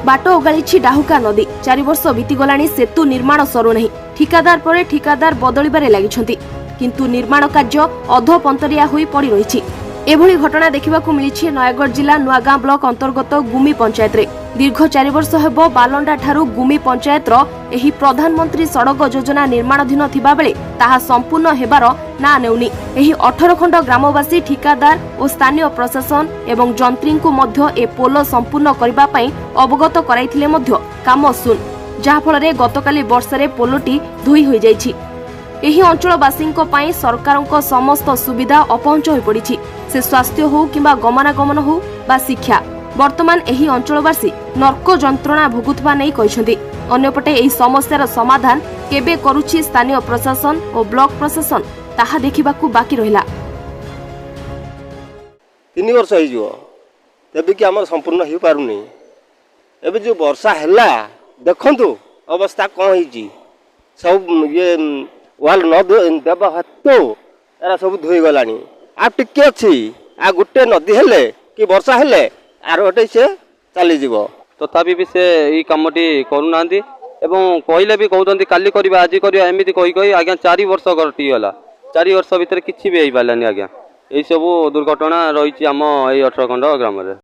ବାଟ ଓଗାଳିଛି ଡାହୁକା ନଦୀ। 4 ବର୍ଷ ବିତିଗଲାଣି, ସେତୁ ନିର୍ମାଣ ସରୁନାହିଁ। ଠିକାଦାର ପରେ ଠିକାଦାର ବଦଳିବାରେ ଲାଗିଛନ୍ତି, କିନ୍ତୁ ନିର୍ମାଣ କାର୍ଯ୍ୟ ଅଧପନ୍ତରିଆ ହୋଇ ପଡ଼ି ରହିଛି। ଏଭଳି ଘଟଣା ଦେଖିବାକୁ ମିଳିଛି ନୟାଗଡ଼ ଜିଲ୍ଲା ନୂଆଗାଁ ବ୍ଲକ ଅନ୍ତର୍ଗତ ଗୁମି ପଞ୍ଚାୟତରେ। ଦୀର୍ଘ 4 ବର୍ଷ ହେବ ବାଲଣ୍ଡାଠାରୁ ଗୁମି ପଞ୍ଚାୟତର ଏହି ପ୍ରଧାନମନ୍ତ୍ରୀ ସଡ଼କ ଯୋଜନା ନିର୍ମାଣାଧୀନ ଥିବାବେଳେ ତାହା ସମ୍ପୂର୍ଣ୍ଣ ହେବାର ନାଁ ନେଉନି। ଏହି 18 ଖଣ୍ଡ ଗ୍ରାମବାସୀ ଠିକାଦାର ଓ ସ୍ଥାନୀୟ ପ୍ରଶାସନ ଏବଂ ଯନ୍ତ୍ରୀଙ୍କୁ ମଧ୍ୟ ଏ ପୋଲ ସମ୍ପୂର୍ଣ୍ଣ କରିବା ପାଇଁ ଅବଗତ କରାଇଥିଲେ ମଧ୍ୟ କାମ ଶୂନ, ଯାହାଫଳରେ ଗତକାଲି ବର୍ଷାରେ ପୋଲଟି ଧୋଇ ହୋଇଯାଇଛି। ଏହି ଅଞ୍ଚଳବାସୀଙ୍କ ପାଇଁ ସରକାରଙ୍କ ସମସ୍ତ ସୁବିଧା ଅପହଞ୍ଚ ହୋଇପଡ଼ିଛି। ସେ ସ୍ୱାସ୍ଥ୍ୟ ହେଉ କିମ୍ବା ଗମନାଗମନ ହେଉ ବା ଶିକ୍ଷା, ବର୍ତ୍ତମାନ ଏହି ଅଞ୍ଚଳବାସୀ ନର୍କ ଯନ୍ତ୍ରଣା ଭୋଗୁଥିବା ନେଇ କହିଛନ୍ତି। ଅନ୍ୟପଟେ ଏହି ସମସ୍ୟାର ସମାଧାନ କେବେ କରୁଛି ସ୍ଥାନୀୟ ପ୍ରଶାସନ ଓ ବ୍ଲକ ପ୍ରଶାସନ, ତାହା ଦେଖିବାକୁ ବାକି ରହିଲା। 3 ବର୍ଷ ହେଇଯିବ, ତେବେ କି ଆମର ସମ୍ପୂର୍ଣ୍ଣ ହେଇପାରୁନି। ଏବେ ଯେଉଁ ବର୍ଷା ହେଲା, ଦେଖନ୍ତୁ ଅବସ୍ଥା କ'ଣ ହେଇଛି। ସବୁ ଇଏ ୱାଲ୍ ନ ଦେବା ହେତୁ ଏରା ସବୁ ଧୋଇଗଲାଣି। ଆଉ ଟିକେ ଅଛି, ଆଉ ଗୋଟେ ନଦୀ ହେଲେ କି ବର୍ଷା ହେଲେ ଆର ଗୋଟେ ସେ ଚାଲିଯିବ। ତଥାପି ବି ସେ ଏଇ କାମଟି କରୁନାହାନ୍ତି ଏବଂ କହିଲେ ବି କହୁଛନ୍ତି କାଲି କରିବା, ଆଜି କରିବା, ଏମିତି କହି କହି ଆଜ୍ଞା 4 ବର୍ଷ କଟିଗଲା। 4 ବର୍ଷ ଭିତରେ କିଛି ବି ହେଇପାରିଲାନି ଆଜ୍ଞା। ଏଇସବୁ ଦୁର୍ଘଟଣା ରହିଛି ଆମ ଏଇ 18 ଖଣ୍ଡ ଗ୍ରାମରେ।